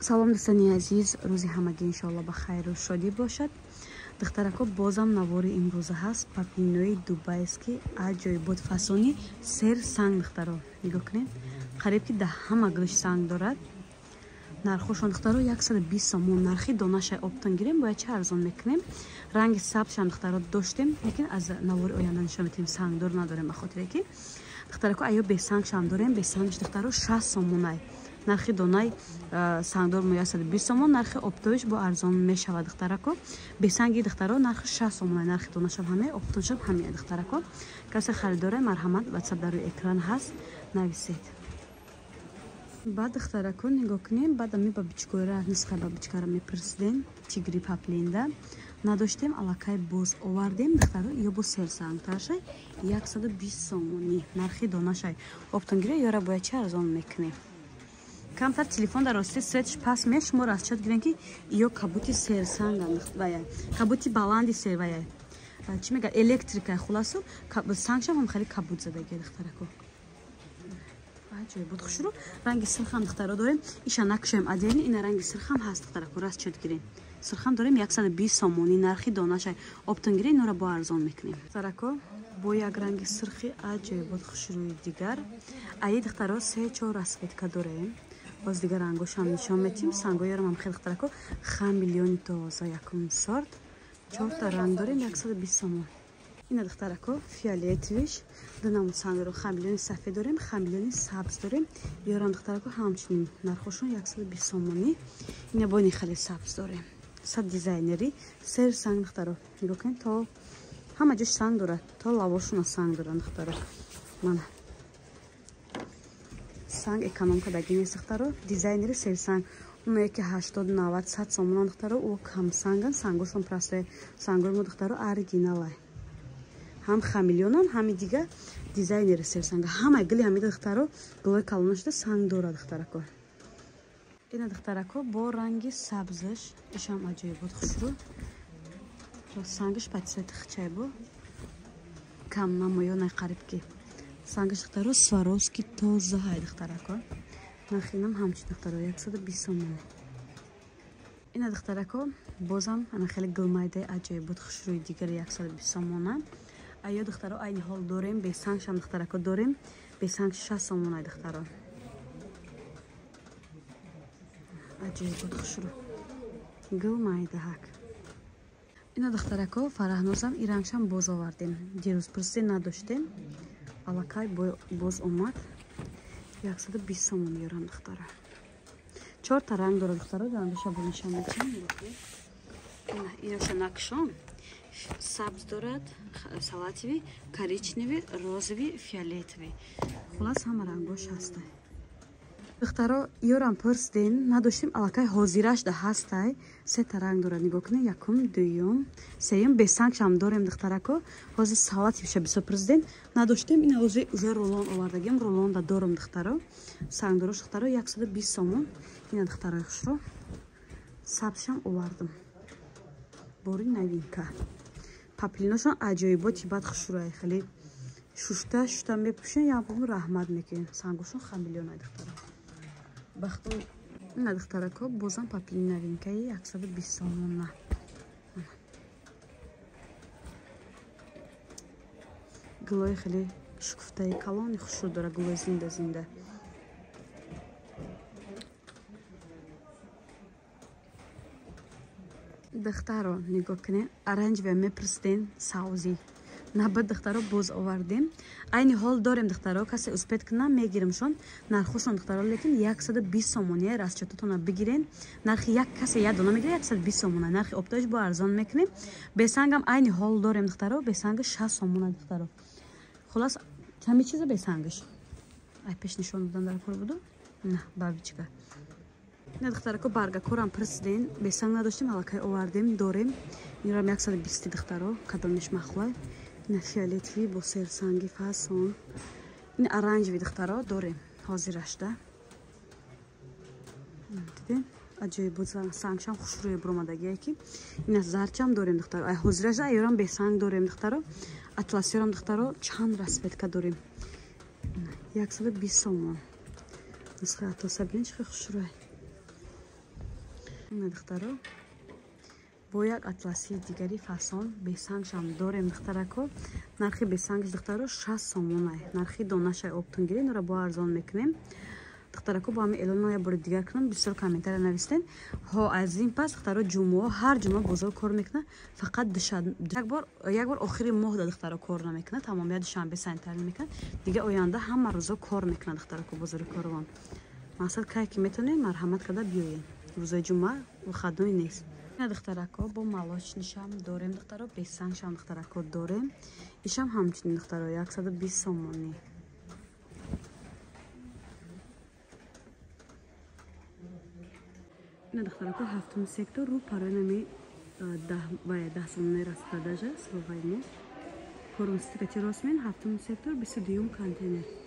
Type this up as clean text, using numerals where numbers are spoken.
Салом дӯстони азиз, рӯзи ҳамагӣ иншоалло ба хайру шодӣ бошад. Духтарако, бозам навори имрӯза ҳаст паплинои дубайский аҷоибот фасони сер санг. Духтаро, нигоҳ кунед, қариб ки да ҳама гулш санг дорад. Нархошон, духтаро, 120 сомон нархи донашай. Оптон гирем, бояд чӣ арзон мекунем. Ранги сабзшам, духтаро, доштем, лекин аз навори оянда нишон метиҳем. Сангдор надорем, ба хотире ки, духтарако, аё бесангшам дорем. Бесангш, духтаро, 60 сомонай нархи донай. Сангдор мо 120 сомон нархи, оптовиш бо арзон мешавад, духтарако. Бесанги, духтаро, нархи 60 сомонай, нархи донашам ҳаме, оптоншам ҳаме. Духтарако, касе харидоре, марҳамат, ватсап дар рӯи экран ҳаст, нависед. Баъд, духтарако, нигоҳ кунем, баъд ами бабичкоира, нисхаи бабичкара мепурсидем. Тигри паплинда надоштем, аллакай боз овардем, духтаро. Ё бо серсангтаршай, 120 сомонӣ нархи донашай. Оптон гире, ёра бояд чӣ арзон мекунем. Камтар телефон дар рости светш пас ме, шумо расчёт гирем, ки ё кабути серсанган вая, кабути баланди сер вая, чӣ мега, электрика. Хуласу, сангшам ҳам хеле кабут задагия, духтарако, аҷоиб буд, хушрӯ. Ранги сирхам, духтаро, дорем. Иша накушоем отдельно. Ина ранги сирхам ҳаст, духтарако, расчёт гирем. Сирхам дорем, 120 сомонӣ нархи донашай. Оптон гире, инора бо арзон мекунем. Духтарако, бо як ранги сирхи аҷоибот хушрӯи дигар. Аи, духтаро, се чор расцветка дорем. Боз дигар рангошам нишон метиҳем. Сангоярам ҳам хеле, духтарако, хамелеони тоза, якум сорт, чорта ранг дорем, 120 сомон. Ина, духтарако, фиолетовиш, ду намуд санг дорем. Хамелеони сафед дорем, хамелеони сабз дорем. Ёрам, духтарако, ҳамчунин нархошон 120 сомонӣ. Ина бони хеле сабз дорем, сад дизайнери сер санг. Духтаро, нигоҳ кунед, то ҳама ҷош санг дорад, то лавошуна санг доранд, духтаро. Мана, санг эконом кардагӣ нест, духтаро. Дизайнери серсанг. Оное ки 80, 90, 100 сомонан, духтаро, о камсанган, сангошон простое. Сангои мо, духтаро, оригиналай, ҳам хамелеонан, ҳами дига дизайнери серсанга. Ҳамаи гули ҳамида, духтаро, гулои калона шуда санг дорад, духтарако. Ина, духтарако, бо ранги сабзаш, ишам аҷоибот хушрӯ. Сангаш по цвети хчай бо кам намоёнай, қариб ки сангаш, духтаро, Сваровски тоза ҳай, духтарако. Нархинам ҳамчин, духтаро, 120 сомон. Ина, духтарако, бозам ана хеле гулмайдаи аҷоибот хушрӯи дигари, 120 сомона. Аё, духтаро, айни ҳол дорем. Бесангшам, духтарако, дорем, бесанг 60 сомонай, духтаро. Аҷоибот хушрӯ гулмайдаҳак. Ина, духтарако, фараҳнозам и рангшам боз овардем. Дирӯз пурсӣ, надоштем, аллакай боз омад, 120 сомон ёрам, духтара. Чорта ранг дорад, духтаро, рангоша бо нишон медиҳам. Иноша накшон сабз дорад, салатовый, коричневый, розовый, фиолетовый. Хулас, ҳама рангош ҳастай. Духтаро, ёрам пурсиден, надоштем, аллакай ҳозираш да ҳастай. Сета ранг дорад, нигоҳ кунед: якум, дуюм, сеюм. Бесангшам дорем, духтарако. Ҳозир салатовиша бисёр пурсиден, надоштем. Ина ҳозир уже рулон овардагем, рулонда дорам, духтаро. Сангдорош, духтаро, 120 сомон. Ина, духтарои хушро, сабзшам овардам, бори новинка. Паплиношон аҷоиботи бад хушрӯай, хеле шушта шушта мепӯшен, ябом раҳмат мекунем. Сангошон хамелеонай, духтаро, бахту. Ина, духтарако, бозам паплин новинкаи 120 сомона. Гулои хеле шукуфтаи калони хушрӯ дорад, гулои зинда зинда. Духтаро, нигоҳ кунед, оранжевая мепурсиден, савзӣ набад, духтаро, боз овардем, айни ҳол дорем. Духтаро, касе успеть кунам, мегиримшон. Нархошон, духтаро, лекин 120 сомония. Расчётатона бигирен. Нархи як касе як дона мегирад, 120 сомона нархи. Оптовиш бо арзон мекунем. Бесангам айни ҳол дорем, духтаро, бесанга 60 сомона, духтаро. Хулас, ҳами чиза бесангаш ай пеш нишон додан дар кор буду на бабичка. Ина, духтарако, баргакорам пурсиден, бесанг надоштем, аллакай овардем, дорем. Инрам 120, духтаро, кадомиш махлай. Ина фиолетовый бо серсанги фасон. Ин оранжевый, духтаро, дорем ҳозирашда. Дидем, аҷоибот, сангшам хушрӯе буромадагие ки. Ина зарчам дорем, духтаро, ай ҳозирашда. Айёрам бесанг дорем, духтаро. Атласёрам, духтаро, чанд расцветка дорем, 120 сомон. Нусхаи атласа бинед, чӣ хушрӯе. Ина духтаро, бо як атласии дигари фасон бесангшам дорем, духтарако. Нархи бесангш, духтаро, 60 сомонай. Нархи донашай оптунгирӣ, нора бо арзон мекунем. Духтарако, бо ҳами эълонро як бори дигар кунам, бисёр комментария навистен. Ҳо, аз ин пас, духтаро, ҷумъаҳо, ҳар ҷумъа бозор кор мекунад, фақат як бор охири моҳ да, духтаро, кор намекунад, тамомият душанбе санитарӣ мекунад. Дига оянда ҳама рӯзо кор мекунад, духтарако, бозори Корвон. Мақсад, кай ки метавонед, марҳамат карда биёед. Рӯзои ҷумъа выходной нест. Ина, духтарако, бо молочный шам дорем, духтаро, бесангшам, духтарако, дорем. Ишам ҳамчунин, духтаро, 120 сомонӣ. Ина, духтарако, ҳафтум сектор, рӯ парои нами 10 сомонаи распродажа словаи мо. Корвон Сити кати ростмен, ҳафтум сектор, 22-юм контейнер.